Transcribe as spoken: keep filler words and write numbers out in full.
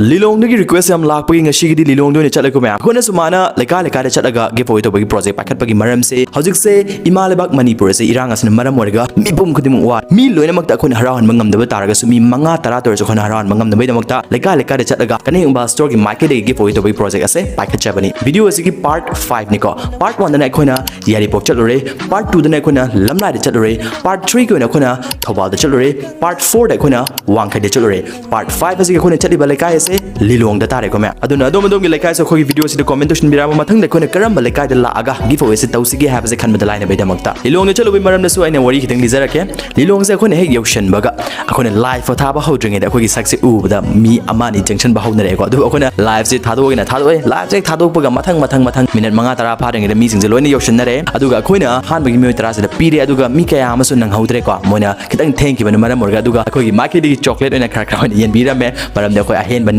ꯂꯤꯂꯣꯡꯗꯒꯤ request ꯌꯥꯝ ꯂꯥꯛꯄꯒꯤ ꯉꯁꯤꯒꯤꯗꯤ ꯂꯤꯂꯣꯡꯗ ꯑꯣꯏꯅ ꯆꯠꯂꯒꯦ ꯃꯌꯥꯝ꯫ ꯑꯩꯈꯣꯏꯅ ꯁꯨꯃꯥꯏꯅ ꯂꯩꯀꯥꯏ ꯂꯩꯀꯥꯏꯗ ꯆꯠꯂꯒ giveaway ꯇꯧꯕꯒꯤ project ꯄꯥꯏꯈꯠꯄꯒꯤ ꯃꯔꯝꯁꯦ, ꯍꯧꯖꯤꯛꯁꯦ ꯏꯃꯥ ꯂꯩꯕꯥꯛ ꯃꯅꯤꯄꯨꯔ ꯑꯁꯦ ꯏꯔꯥꯡ ꯑꯁꯤꯅ ꯃꯔꯝ ꯑꯣꯏꯔꯒ ꯃꯤꯄꯨꯝ ꯈꯨꯗꯤꯡꯃꯛ ꯋꯥꯔꯦ꯫ ꯃꯤ ꯂꯣꯏꯅꯃꯛꯇ ꯑꯩꯈꯣꯏꯅ ꯍꯔꯥꯎꯍꯟꯕ ꯉꯝꯗꯕ ꯇꯥꯔꯒꯁꯨ, ꯃꯤ ꯃꯉꯥ ꯇꯔꯥ ꯇ ꯑꯣꯏꯔꯁꯨ ꯑꯩꯈꯣꯏꯅ ꯍꯔꯥꯎꯍꯟꯕ ꯉꯝꯅꯕꯒꯤꯗꯃꯛꯇ ꯂꯩꯀꯥꯏ ꯂꯩꯀꯥꯏꯗ ꯆꯠꯂꯒ ꯀꯅꯦꯛ ꯏꯝꯕꯥꯜ store ꯒꯤ ꯃꯥꯏꯀꯩꯗꯒꯤ giveaway ꯇꯧꯕꯒꯤ project ꯑꯁꯦ ꯄꯥꯏꯈꯠꯆꯕꯅꯤ꯫ Video ꯑꯁꯤꯒꯤ part five ꯅꯤꯀꯣ꯫ Part one ꯗꯅ ꯑꯩꯈꯣꯏꯅ ꯌꯥꯏꯔꯤꯄꯣꯛ ꯆꯠꯂꯨꯔꯦ, part two ꯗꯅ ꯑꯩꯈꯣꯏꯅ ꯂꯝꯂꯥꯏꯗ ꯆꯠꯂꯨꯔꯦ, part three ꯒꯤ ꯑꯣꯏꯅ ꯑꯩꯈꯣꯏꯅ ꯊꯧꯕꯥꯜꯗ ꯆꯠꯂꯨꯔꯦ, part four ꯗ ꯑꯩꯈꯣꯏꯅ ꯋꯥꯡꯈꯩꯗ ꯆꯠꯂꯨꯔꯦ꯫ Part five ꯑꯁꯤꯒꯤ ꯑꯩꯈꯣꯏꯅ ꯆꯠꯂꯤꯕ ꯂꯩꯀꯥꯏ ꯑꯁꯦ ꯂꯤꯂꯣꯡꯗ ꯇꯥꯔꯦꯀꯣ ꯃꯌꯥꯝ꯫ ꯑꯗꯨꯅ ꯑꯗꯣꯝ ꯑꯗꯣꯝꯒꯤ ꯂꯩꯀꯥꯏꯁꯨ ꯑꯩꯈꯣꯏꯒꯤ video ꯁꯤꯗ comment ꯇꯧꯁꯤꯟꯕꯤꯔꯛꯑꯕ ꯃꯊꯪꯗ ꯑꯩꯈꯣꯏꯅ ꯀꯔꯝꯕ ꯂꯩꯀꯥꯏꯗ ꯂꯥꯛꯑꯒ giveaway ꯑꯁꯤ ꯇꯧꯁꯤꯒꯦ ꯍꯥꯏꯕꯁꯦ ꯈꯟꯕꯗ ꯂꯥꯏꯅꯕꯒꯤꯗꯃꯛꯇ꯫ ꯂꯤꯂꯣꯡꯗ ꯆꯠꯂꯨꯕꯒꯤ ꯃꯔꯝꯗꯁꯨ ꯑꯩꯅ ꯋꯥꯔꯤ ꯈꯤꯇꯪ ꯂꯤꯖꯔꯛꯀꯦ꯫ ꯂꯤꯂꯣꯡꯁꯦ ꯑꯩꯈꯣꯏꯅ ꯍꯦꯛ ꯌꯧꯁꯟꯕꯒ ꯑꯩꯈꯣꯏꯅ live ꯊꯥꯕ ꯍꯧꯗ꯭ꯔꯤꯉꯩꯗ ꯑꯩꯈꯣꯏꯒꯤ ꯁꯛꯁꯦ ꯎꯕꯗ ꯃꯤ ꯑꯃ ꯑꯅꯤ ꯆꯪꯁꯤꯟꯕ ꯍꯧꯅꯔꯛꯑꯦꯀꯣ꯫ ꯑꯗꯨꯕꯨ ꯑꯩꯈꯣꯏꯅ live ꯁꯦ ꯊꯥꯗꯣꯛꯑꯒꯦꯅ ꯊꯥꯗꯣꯛꯑꯦ꯫ Live ꯁꯦ ꯍꯦꯛ ꯊꯥꯗꯣꯛꯄꯒ ꯃꯊꯪ ꯃꯊꯪ ꯃꯊꯪ minute ꯃꯉꯥ ꯇꯔꯥ ꯐꯥꯗ꯭ꯔꯤꯉꯩꯗ ꯃꯤꯁꯤꯡꯁꯦ ꯂꯣꯏꯅ ꯌꯧꯁꯤꯟꯅꯔꯦ꯫ ꯑꯗꯨꯒ ꯑꯩꯈꯣꯏꯅ ꯑꯍꯥꯟꯕꯒꯤ ꯃꯤꯑꯣꯏ ꯇꯔꯥꯁꯤꯗ ꯄꯤꯔꯦ, ꯑꯗꯨꯒ ꯃꯤ ꯀꯌꯥ ꯑꯃꯁꯨ ꯅꯪꯍꯧꯗ꯭ꯔꯦꯀꯣ꯫ ꯃꯣꯏꯅ ꯈꯤꯇꯪ ꯊꯦꯡꯈꯤꯕꯅ ꯃꯔꯝ ꯑꯣꯏꯔꯒ꯫ ꯑꯗꯨꯒ ꯑꯩꯈꯣꯏꯒꯤ ꯃꯥꯏꯀꯩꯗꯒꯤ chocolate ꯑꯣꯏꯅ ꯈꯔ ꯈꯔ ꯑꯣꯏꯅ ꯌꯦꯟꯕꯤꯔꯝꯃꯦ, ꯃꯔꯝꯗꯤ ꯑꯩꯈꯣꯏ ꯑꯍꯦꯟꯕ